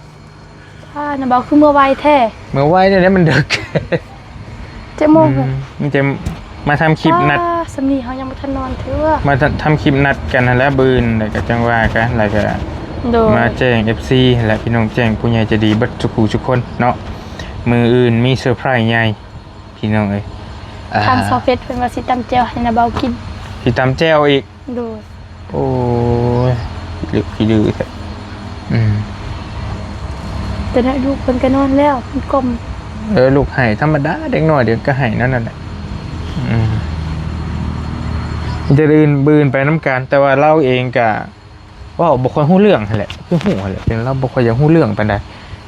ອ້າ ນາບ່າວຄືເມືອໄວແທ້. ເມືອໄວແນວໃດ ມັນເດິກ. ເຈັດໂມງ. ອືມ ມີແຕ່ມາທຳຄລິບນັດ. ອ້າ ສ່ຳນີ້ເຮົາຍັງບໍ່ທັນນອນເທື່ອ. ມາທຳ ທຳຄລິບນັດກັນຫັ້ນແຫຼະ ມື້ອື່ນ ແລ້ວກໍຈັ່ງວ່າກັນ ແລ້ວກໍ ໂດຍ ມາແຈ້ງເອັຟຊີຫັ້ນແຫຼະ ພີ່ນ້ອງ ແຈ້ງຜູ້ໃຫຍ່ໃຈດີເບິດທຸກຜູ້ທຸກຄົນເນາະ. ມື້ອື່ນມີເຊີໄພຣສ໌ໃຫຍ່ ພີ່ນ້ອງເອີຍ. ອ່າ ທາງສາວເພັດເພິ່ນວ່າຊິຕຳແຈ່ວໃຫ້ນາບ່າວກິນ. ຊິຕຳແຈ່ວອີກ? ໂດຍ. ໂອ້ຍ ຂີ້ດື້ ຂີ້ດື້ແທ້. ອືມ ແຕ່ນ້ອຍລູກເພິ່ນກໍນອນແລ້ວ ມັນກ້ອມ. ເອີ ລູກໄຫ້ທຳມະດາ ເດັກນ້ອຍເດ ກໍໄຫ້ແນວນັ້ນແຫຼະ. ອືມ ມື້ອື່ນ ມື້ອື່ນໄປນຳກັນ ແຕ່ວ່າລາວເອງກໍເວົ້າບໍ່ຄ່ອຍຮູ້ເລື່ອງຫັ້ນແຫຼະ ຄືຮູ້ຫັ້ນແຫຼະ ເປັນລາວບໍ່ຄ່ອຍຢາກຮູ້ເລື່ອງປານໃດ.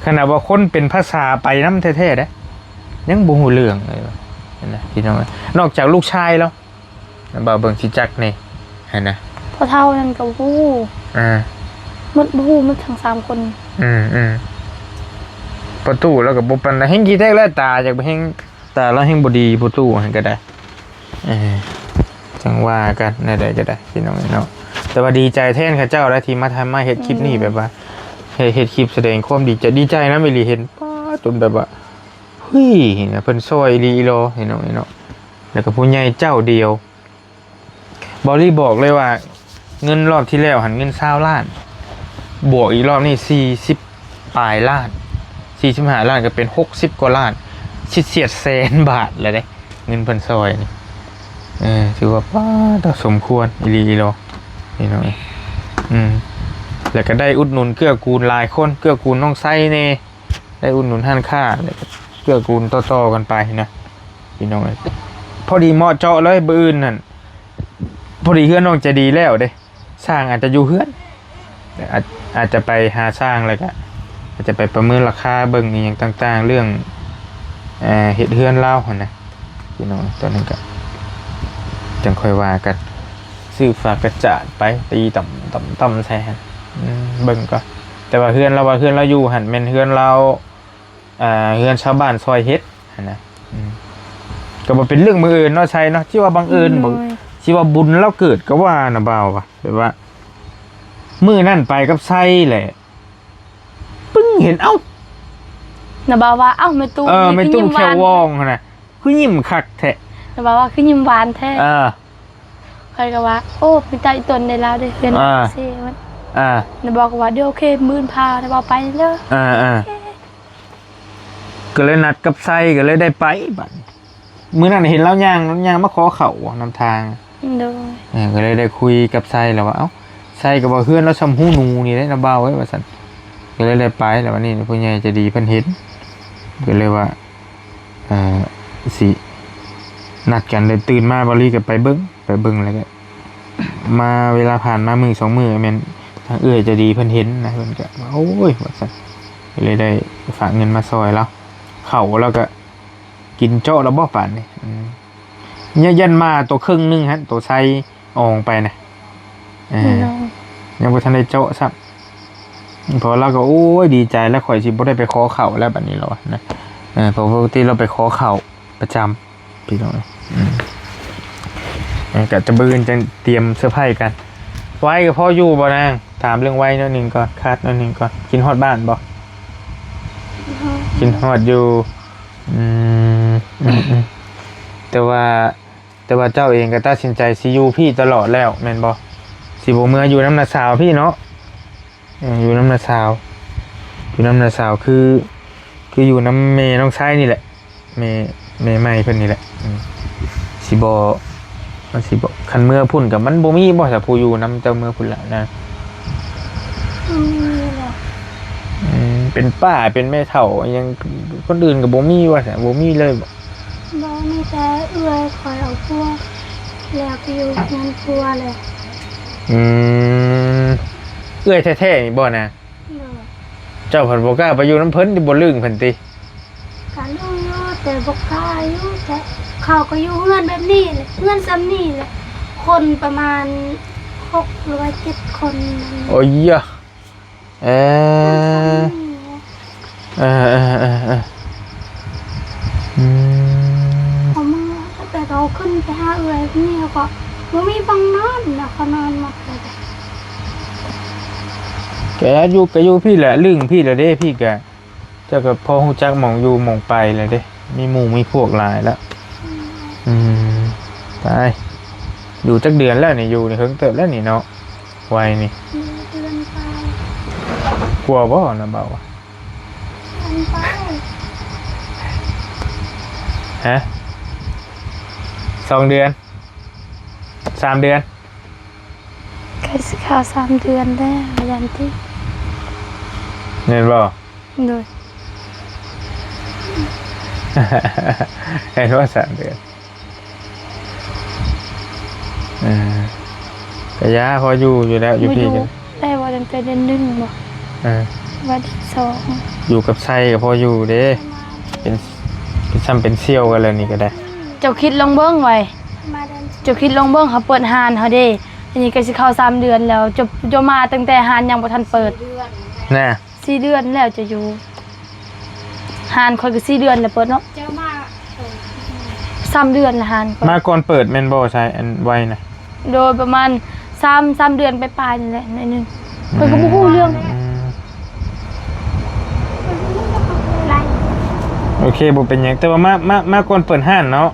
ຂະໜາດວ່າຄົນເປັນພາສາໄປນຳແທ້ໆເດ້ ຍັງບໍ່ຮູ້ເລື່ອງເລີຍ ເຫັນນະ ພີ່ນ້ອງ. ນອກຈາກລູກຊາຍລາວ ບ່າວເບິ່ງຊິຈັກແດ່ຫັ້ນນະ. ພໍ່ເຖົ້ານັ້ນກໍບໍ່ຮູ້. ອ່າ ໝົດ ບໍ່ຮູ້ໝົດທັງສາມຄົນ. ອືມໆ ປະຕູລາວກໍບໍ່ປານໃດ ແຮ່ງຂີ້ແຕກແລ້ວ ຕາຢາກແຮ່ງ ຕາລາວແຮ່ງບໍ່ດີ ປະຕູຫັ້ນກໍໄດ້. ເອີ ຈັ່ງວ່າກັນ ແນວໃດກໍໄດ້ ພີ່ນ້ອງເນາະ. ແຕ່ວ່າດີໃຈແທນເຂົາເຈົ້າໄດ໋ ທີ່ມາທຳ ມາເຮັດຄລິບນີ້ ອືມ ແບບວ່າ ເຮັດ ເຮັດຄລິບສະແດງຄວາມດີໃຈ ດີໃຈນຳອີ່ຫຼີ ເຫັນ ປ້າ ຈົນແບບວ່າ ເຮີ້ຍ ເຫັນເພິ່ນຊ່ອຍອີ່ຫຼີອີ່ຫຼໍ ພີ່ນ້ອງເນາະ. ແລ້ວກໍຜູ້ໃຫຍ່ເຈົ້າດຽວ ເບົາລີບອກເລີຍວ່າ ເງິນລອບທີ່ແລ້ວຫັ້ນເງິນຊາວລ້ານ ບວກອີກລອບນີ້ສີ່ສິບປາຍລ້ານ ສີ່ສິບຫ້າລ້ານ ກໍເປັນຫົກສິບກວ່າລ້ານ ຊິດສຽດແສນບາດແລ້ວເດ້ ເງິນເພິ່ນຊ່ອຍນີ້. ເອີ ຖືວ່າ ປ້າດ ສົມຄວນອີ່ຫຼີອີ່ຫຼໍ ພີ່ນ້ອງ. ອືມ ແລ້ວກໍໄດ້ອຸດໜູນເກື້ອກູນຫຼາຍຄົນ ເກື້ອກູນນ້ອງໄຊແດ່ ໄດ້ອຸດໜູນຮ້ານຄ້າ ແລ້ວກໍເກື້ອກູນຕໍ່ໆກັນໄປນະ ພີ່ນ້ອງເອີຍ. ພໍດີເໝາະເຈາະເລີຍ ມື້ອື່ນນັ້ນ ພໍດີເຮືອນນ້ອງໃຈດີແລ້ວເດ້ ຊ່າງອາດຈະຢູ່ເຮືອນ ອາດ ອາດຈະໄປຫາຊ່າງ ແລ້ວກະອາດຈະໄປປະເມີນລາຄາເບິ່ງອີ່ຫຍັງຕ່າງໆ ເລື່ອງ ເອີ ເຮັດເຮືອນລາວຫັ້ນນະ ພີ່ນ້ອງ. ຕອນນັ້ນກະຈັ່ງຄ່ອຍວ່າກັນ ຊື້ຝາກະຈາດໄປ ຕີຕ່ຳໆໆໃສ່ຫັ້ນ ອືມ ເບິ່ງກ່ອນ. ແຕ່ວ່າເຮືອນລາວ ວ່າເຮືອນລາວຢູ່ຫັ້ນແມ່ນເຮືອນລາວ ອ່າ ເຮືອນຊາວບ້ານຊ່ອຍເຮັດຫັ້ນນະ ອືມ ກໍບໍ່ເປັນເລື່ອງບັງເອີນເນາະ ໄຊເນາະ ຊິວ່າບັງເອີນບໍ່ ໂດຍ ຊິວ່າບຸນລາວເກີດກໍວ່ານະ ບ່າວວ່າ ແບບວ່າມື້ນັ້ນໄປກັບໄຊແຫຼະ ປຶ້ງ ເຫັນ ເອົ້າ ນະບ່າວວ່າ ເອົ້າ ແມ່ຕູ້ ເອີ ນີ້ ແມ່ຕູ້ ຄືຍິ້ມ ແຂ້ວວອງ ຫວານແທ້ ຫັ້ນນະ ຄືຍິ້ມຄັກແທ້ ນະບ່າວວ່າ ຄືຍິ້ມຫວານແທ້ ເອີ ຂ້ອຍກໍວ່າ ໂອ້ ມີແຕ່ອີ່ຕົນໃດລາວເດ້ ເຮືອນ ອ່າ ເຊ ມັນ ອ່າ ນະບ່າວກໍວ່າ ດຽວ ໂອເຄ ມື້ອື່ນພານະບ່າວໄປເດີ ອ່າ ໂອເຄ ກໍເລີຍນັດກັບໄຊ ກໍເລີຍໄດ້ໄປບັດນີ້. ມື້ນັ້ນເຫັນລາວຍ່າງ ລາວຍ່າງມາຂໍເຂົ້ານຳທາງ ໂດຍ ເອີ ກໍເລີຍໄດ້ຄຸຍກັບໄຊແລ້ວວ່າ ເອົ້າ ໄຊກໍວ່າເຮືອນລາວຊ່ຳຮູໜູນີ້ເດ້ນະບ່າວເອີຍ ວ່າຊັ້ນ. ກໍເລີຍໄດ້ໄປ ແລ້ວບັດນີ້ຜູ້ໃຫຍ່ໃຈດີເພິ່ນເຫັນ ກໍເລີຍວ່າ ເອີ ຊິນັດກັນ ແລ້ວຕື່ນມາບ່າວລີກໍໄປເບິ່ງ ໄປເບິ່ງ ແລ້ວກໍມາ ເວລາຜ່ານມາມື້ສອງມື້ ແມ່ນທາງເອື້ອຍໃຈດີເພິ່ນເຫັນນະ ເພິ່ນກໍວ່າ ໂອ້ຍ ວ່າຊັ້ນ ກໍເລີຍໄດ້ຝາກເງິນມາຊ່ອຍລາວ ເຂົ້າລາວກໍກິນເຈາະແລ້ວບໍ່ປານນີ້ ອືມ ຍ- ຢ້ານໝາໂຕເຄິ່ງໜຶ່ງຫັ້ນ ໂຕໄຊອອງໄປນະ ເອີ ໂດຍ ຍັງບໍ່ທັນໄດ້ເຈາະຊ້ຳ ເພາະລາວກໍ ໂອ້ຍ ດີໃຈແລ້ວ ຂ້ອຍຊິບໍ່ໄດ້ໄປຂໍເຂົ້າແລ້ວບັດນີ້ລາວວ່ານະ ເອີ ເພາະປົກກະຕິລາວໄປຂໍເຂົ້າປະຈຳ ພີ່ນ້ອງເອີຍ ອືມ ເອີ ກໍຈະ ມື້ອື່ນຈັ່ງຕຽມເຊີໄພຣສ໌ກັນ. ໄວກໍພໍຢູ່ບໍ່ນາງ? ຖາມເລື່ອງໄວໜ້ອຍໜຶ່ງກ່ອນ ຄາດໜ້ອຍໜຶ່ງກ່ອນ. ຄິດຮອດບ້ານບໍ່? ຄິດຮອດ ຄິດຮອດຢູ່ ອືມ ອືມ ອືມ ແຕ່ວ່າ ແຕ່ວ່າເຈົ້າເອງກໍຕັດສິນໃຈຊິຢູ່ພີ້ຕະຫຼອດແລ້ວແມ່ນບໍ່? ຊິບໍ່ເມືອຢູ່ນຳນ້າສາວພີ້ເນາະ? ເອີ ຢູ່ນຳນ້າສາວ ຢູ່ນຳນ້າສາວ ຄື ຄືຢູ່ນຳແມ່ນ້ອງຊາຍນີ້ແຫຼະ ແມ່ ແມ່ໃໝ່ເພິ່ນນີ້ແຫຼະ ອືມ ຊິບໍ່ ມັນຊິບໍ່ ຄັນເມືອພຸ້ນກໍມັນບໍ່ມີບໍ່ຊະ ຜູ້ຢູ່ນຳເຈົ້າເມືອພຸ້ນລະນະ? ບໍ່ມີແຫຼະ ອືມ ເປັນປ້າເປັນແມ່ເຖົ້າຫຍັງ ຄົນອື່ນກໍບໍ່ມີວ່າຊະ ບໍ່ມີເລີຍບໍ່? ບໍ່ ມີແຕ່ເອື້ອຍຂ້ອຍເອົາຜົວ ແລ້ວໄປຢູ່ເຮືອນຜົວແລ້ວ ອືມ ເອື້ອຍແທ້ໆນີ້ບໍ່ນະ? ໂດຍ ເຈົ້າພັດບໍ່ກ້າໄປຢູ່ນຳເພິ່ນຕິ ບໍ່ລຶ້ງເພິ່ນຕິ? ກະລຶ້ງຢູ່ ແຕ່ບໍ່ກ້າຢູ່ ແຕ່ເຂົາກໍຢູ່ເຮືອນແບບນີ້ແຫຼະ ເຮືອນຊ່ຳນີ້ແຫຼະ ຄົນປະມານຫົກຫຼືວ່າເຈັດຄົນນັ້ນ ໂອ້ຍ ເອີ ເອີ ເອີ ເອີ ເອີ ອືມ ເຂົາມາ ແຕ່ເຂົາຂຶ້ນໄປຫາເອື້ອຍນີ້ ແລ້ວກໍບໍ່ມີບ່ອນນອນນະ ເຂົານອນໝົດເລີຍ ກະຢູ່ ກະຢູ່ພີ້ແຫຼະ ລຶ້ງພີ້ແຫຼະເດ້ ພີ້ກະ ເຈົ້າກໍພໍຮູ້ຈັກໝ່ອງຢູ່ໝ່ອງໄປແລ້ວເດ້ ມີໝູ່ມີພວກຫຼາຍແລ້ວ ອືມ ໄປ ຢູ່ຈັກເດືອນແລ້ວນີ້ ຢູ່ນີ້ເຫິງເຕີບແລ້ວນີ້ເນາະ ໄວນີ້ ເດືອນປາຍ ກວ່າບໍ່ນະ ເບົາ ເດືອນປາຍ ຮະ ສອງເດືອນ ສາມເດືອນ ໃກ້ຊິເຂົ້າສາມເດືອນແລ້ວ ວ່າຊັ້ນຕິ ແມ່ນບໍ່? ໂດຍ ເຫັນວ່າສາມເດືອນ ເອີ ກະຢາພໍຢູ່ຢູ່ແລ້ວ ຢູ່ພີ້ ບໍ່ຢູ່ ກໍໄດ້ວ່າຕັ້ງແຕ່ເດືອນໜຶ່ງບໍ່? ເອີ ວ່າເດືອນສອງ ຢູ່ກັບໄຊກໍພໍຢູ່ເດ້ ເປັນ ເປັນ ຊ່ຳເປັນສ່ຽວກັນແລ້ວນີ້ກໍໄດ້ ເຈົ້າຄິດລອງເບິ່ງໄວ້ ເຈົ້າຄິດລອງເບິ່ງ ເຮົາເປີດຮ້ານເຮົາເດ້ ອັນນີ້ກໍຊິເຂົ້າສາມເດືອນແລ້ວ ເຈົ້າ ເຈົ້າມາຕັ້ງແຕ່ຮ້ານຍັງບໍ່ທັນເປີດ ນະ ສີ່ເດືອນແລ້ວຈະຢູ່ ຮ້ານຂ້ອຍກໍສີ່ເດືອນແລ້ວເປີດເນາະ ເຈົ້າມາ ສາມເດືອນລະຮ້ານຂ້ອຍ ມາກ່ອນເປີດແມ່ນບໍ່? ໃຊ່ ອັນໄວນະ ໂດຍ ປະມານສາມ ສາມເດືອນປາຍໆນີ້ແຫຼະ ໜ້ອຍໜຶ່ງ ຂ້ອຍກໍບໍ່ຮູ້ເລື່ອງ ອືມ ໂອເຄ ບໍ່ເປັນຫຍັງ ແຕ່ວ່າມາ ມາ ມາກ່ອນເປີດຮ້ານເນາະ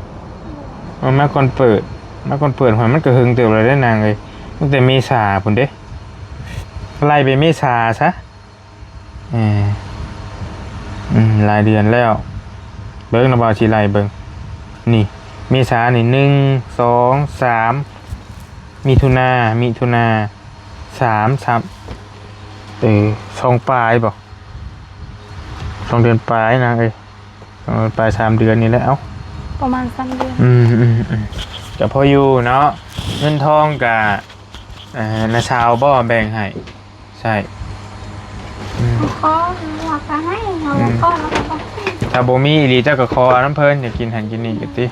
ເອີ ມາກ່ອນເປີດ ມາກ່ອນເປີດ ມັນກໍເຫິງເຕີບແລ້ວເດ້ນາງເອີຍ ຕັ້ງແຕ່ເມສາພຸ້ນເດ້ ໄລ່ໄປເມສາຊະ ເອີ ອືມ ຫຼາຍເດືອນແລ້ວ ເບິ່ງນະ ບ່າວຊິໄລ່ເບິ່ງ ນີ້ ເມສານີ້ ໜຶ່ງ ສອງ ສາມ ມິຖຸນາ ມິຖຸນາ ສາມ ສາມ ເອີ ສອງປາຍບໍ? ສອງເດືອນປາຍນາງເອີຍ ສອງເດືອນປາຍ ສາມເດືອນນີ້ແຫຼະ. ເອົ້າ ປະມານສາມເດືອນ. ອືມໆໆ ກໍພໍຢູ່ເນາະ ເງິນທອງກໍ ເອີ ນ້າສາວບໍ່ແບ່ງໃຫ້ໃຊ້? ອືມ ຂໍ ເຮົາກໍໃຫ້ ເຮົາ ອືມ ຂໍ ເຮົາກໍບໍ່ໃຫ້. ຖ້າບໍ່ມີອີ່ຫຼີເຈົ້າກໍຂໍເອົານຳເພິ່ນ ຢາກກິນຫັ້ນກິນນີ້ກໍຕິ.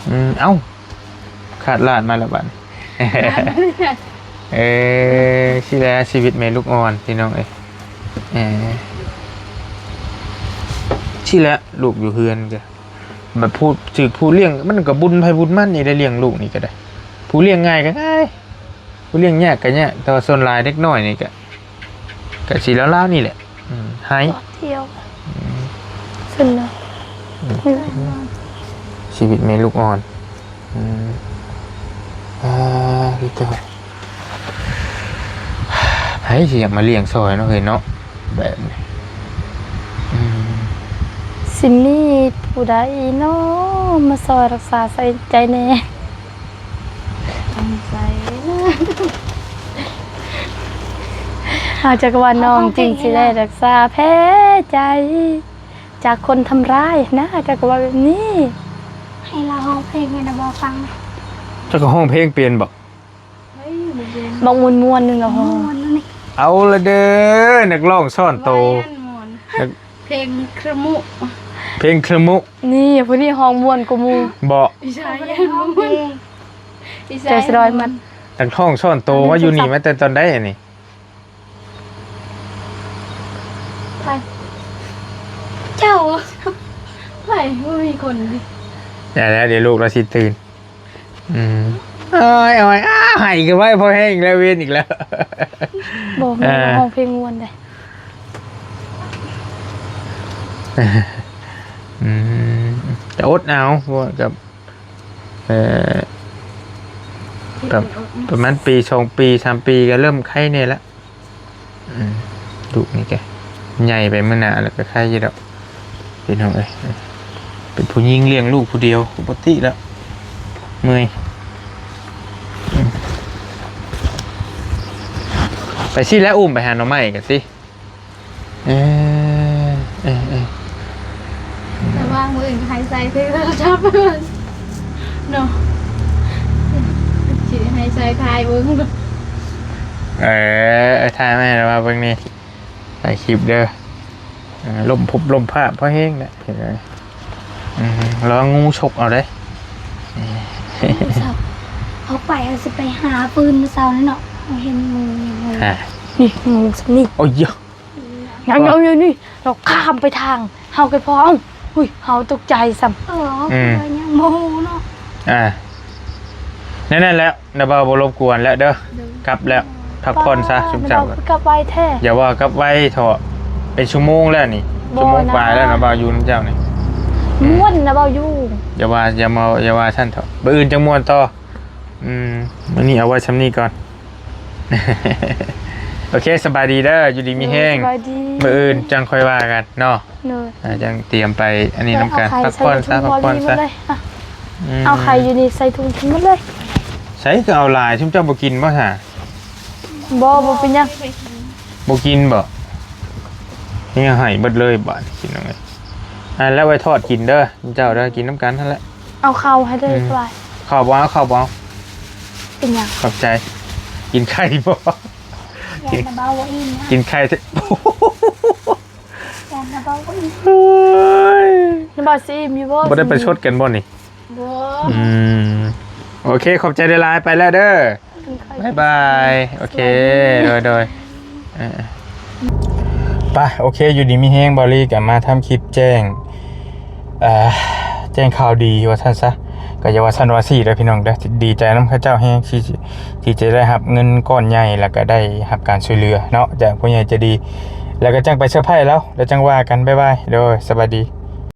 ອືມ ເອົ້າ ຂາດລາດມາແລ້ວບັດນີ້. ເອີ ຊີ້ແຫຼະຊີວິດແມ່ລູກອ່ອນພີ່ນ້ອງເອີຍ. ເອີ ຊີ້ແຫຼະລູກຢູ່ເຮືອນກໍ ບັດຜູ້ຖືກຜູ້ລ້ຽງ ມັນກໍບຸນໃຜບຸນມັນນີ້ໄດ໋ ລ້ຽງລູກນີ້ກໍໄດ້. ຜູ້ລ້ຽງງ່າຍກໍງ່າຍ ຜູ້ລ້ຽງຍາກກໍຍາກ ແຕ່ວ່າສ່ວນຫຼາຍເດັກນ້ອຍນີ້ກໍ ກະຊິລາວໆນີ້ແຫຼະ. ອືມ ໄຮ ຊອບທ່ຽວ ອືມ ເຊິ່ງເນາະ ອືມ ຊີວິດແມ່ລູກອ່ອນ. ອືມ ອ່າ ຄືເຈົ້າ ໃຜຊິຢາກມາລ້ຽງຊ່ອຍເນາະເຮີ້ຍເນາະ ແບບນີ້. ອືມ ຊິມີຜູ້ໃດເນາະມາຊ່ອຍຮັກສາໃສ່ໃຈແດ່? ສງໄສນະ ເຮົາຈັກວ່ານ້ອງຈຶ່ງຊິໄດ້ຮັກສາແຜໃຈຈາກຄົນທຳຮ້າຍນະ ຈັກວ່າແບບນີ້. ໃຫ້ລາວຮ້ອງເພງໃຫ້ນະບໍ່ຟັງນະ. ເຈົ້າກໍຮ້ອງເພງເປັນບໍ່? ເຮີ້ຍ ບໍ່ເປັນ. ບັກມ່ວນໆ ໜຶ່ງລະຮ້ອງ. ມ່ວນນີ້ ເອົາລະເດີ ນັກຮ້ອງຊ້ອນໂຕ. ໄວ້ອັນມ່ວນ ນັກ ເພງຄຣະມຸ ເພງຄຣະມຸ. ນີ້ ຜູ້ນີ້ຮ້ອງມ່ວນກວ່າໝູ່. ບໍ່ ອີສາຍ ບໍ່ມ່ວນ ອີສາຍ ເຈົ້າສະດອຍມັນ ນັກຮ້ອງຊ້ອນໂຕມາຢູ່ນີ້ມາແຕ່ຕອນໃດອັນນີ້? ໃຜ? ເຈົ້າ ໃຜ? ບໍ່ມີຄົນ. ຢ່າແລ້ວ ດຽວລູກລາວຊິຕື່ນ. ອືມ ໂອ້ຍ ໂອ້ຍ ອ້າ ໄຫ້ກັນໄວ້ພໍແຮງອີກແລ້ວ ເວນອີກແລ້ວ. ບໍ່ ແມ່ນ ອ່າ ຮ້ອງເພງມ່ວນເດ້. ອືມ ກະອົດເອົາ ເພາະວ່າກັບ ເອີ ແບບປະມານປີ ສອງປີ ສາມປີ ກໍເລີ່ມໄຄແດ່ລະ. ອືມ ລູກນີ້ກະໃຫຍ່ໄປມື້ໜ້າແລ້ວກໍໄຄຢູ່ດອກ ພີ່ນ້ອງເອີຍ. ເປັນຜູ້ຍິງລ້ຽງລູກຜູ້ດຽວ ປົກກະຕິແລ້ວ ເມື່ອຍ. ອືມ ໄປຊີ້ແຫຼະ ອຸ້ມໄປຫາໜໍ່ໄມ້ກັນຕິ. ເອີ ເອີ ເອີ ລະຫວ່າງມື້ອື່ນກໍໃຫ້ໃສ່ໂທລະສັບເນາະ ຊິໃຫ້ໃສ່ຖ່າຍເບິ່ງ. ເອີ ເອີ ຖ່າຍມາໃຫ້ລະວ່າເບິ່ງນີ້ ຖ່າຍຄລິບເດີ. ເອີ ລົມພົບລົມພາບພໍແຮງແຫຼະ ເຫັນໄດ໋. ອືມ ລະວັງງູຊົກເອົາເດ້. ເອົາໄປ ເຮົາຊິໄປຫາຟືນມື້ເຊົ້ານີ້ເນາະ ເຮົາເຫັນງູ ງູ ອ່າ ນີ້ງູສ່ຳນີ້. ໂອ້ຍ ຍັງ ຍັງຢູ່ນີ້ ລາວຂ້າມໄປທາງເຮົາໄກພໍ. ເອົ້າ ອຸ້ຍ ເຮົາຕົກໃຈຊ້ຳ. ເອີ ອືມ ຍັງບໍ່ຮູ້ເນາະ. ອ່າ ແນວນັ້ນແຫຼະ ນ້າບ່າວບໍ່ລົບກວນແລ້ວເດີ ກັບແລ້ວ ພັກຜ່ອນຊະ ຊຸມເຈົ້າ. ນ້າບ່າວຄືກັບໄວແທ້. ຢ່າວ່າກັບໄວເຖາະ ເປັນຊົ່ວໂມງແລ້ວນີ້ ຊົ່ວໂມງປາຍແລ້ວ ນ້າບ່າວຢູ່ນຳເຈົ້ານີ້. ມ່ວນ ນ້າບ່າວຢູ່. ຢ່າວ່າ ຢ່າມາ ຢ່າວ່າຊັ້ນເຖາະ ມື້ອື່ນຈັ່ງມ່ວນຕໍ່. ອືມ ມື້ນີ້ເອົາໄວ້ຊ່ຳນີ້ກ່ອນ. ໂອເຄ ສະບາຍດີເດີ ຢູ່ດີມີແຮງ. ໂດຍ ສະບາຍດີ. ມື້ອື່ນຈັ່ງຄ່ອຍວ່າກັນເນາະ. ໂດຍ ອ່າ ຈັ່ງຕຽມໄປອັນນີ້ນຳກັນ. ເອີ ເອົາໄຂ່ ພັກຜ່ອນຊະ ໃສ່ຖົງ ພັກຜ່ອນຊະ. ອືມ ເອົາໄຂ່ຢູ່ນີ້ໃສ່ຖົງທັງໝົດເລີຍ. ໃສ່ ຄືເອົາຫຼາຍ ຊຸມເຈົ້າບໍ່ກິນບໍ່ຊະ? ບໍ່ ບໍ່ເປັນຫຍັງ. ບໍ່ກິນບໍ່? ນີ້ໃຫ້ເບິດເລີຍບາດນີ້ ພີ່ນ້ອງເອີຍ. ອ່າ ແລ້ວໄວ້ທອດກິນເດີ ເຈົ້າເດີ ກິນນຳກັນຫັ້ນແຫຼະ. ເອົາເຂົ້າໃຫ້ເດີ ອືມ ຫຼາຍ. ເຂົ້າບໍ່ເອົາ ເຂົ້າບໍ່ເອົາ. ເປັນຫຍັງ? ຂອບໃຈ. ກິນໄຂ່ບໍ່? ຢ້ານນ້າບ່າວບໍ່ອີ່ມນະ. ກິນໄຂ່ເຖາະ. ຢ້ານນ້າບ່າວບໍ່ອີ່ມ. ໂອ້ຍ ນ້າບ່າວຊິອີ່ມຢູ່ບໍ່? ບໍ່ໄດ້ປະຊົດກັນບໍ່ນີ້? ບໍ່. ອືມ ໂອເຄ ຂອບໃຈຫຼາຍໆ ໄປແລ້ວເດີ. ບາຍບາຍ. ໂອເຄ ສະບາຍດີ. ໂດຍ ໂດຍ ເອີ ໄປ ໂອເຄ ຢູ່ດີມີແຮງ. ບ່າວລີກໍມາທຳຄລິບແຈ້ງ ເອີ ແຈ້ງຂ່າວດີວ່າຊັ້ນຊະ ກໍຢ່າວ່າຊັ້ນວ່າຊີ້ເດີ ພີ່ນ້ອງເດີ. ດີໃຈນຳເຂົາເຈົ້າແຮງ ທີ່ ທີ່ຈະໄດ້ຮັບເງິນກ້ອນໃຫຍ່ ແລ້ວກໍໄດ້ຮັບການຊ່ວຍເຫຼືອເນາະ ຈາກຜູ້ໃຫຍ່ໃຈດີ. ແລ້ວກໍຈັ່ງໄປເຊີໄພລາວ ແລ້ວຈັ່ງວ່າກັນ. ບາຍບາຍ. ໂດຍ ສະບາຍດີ.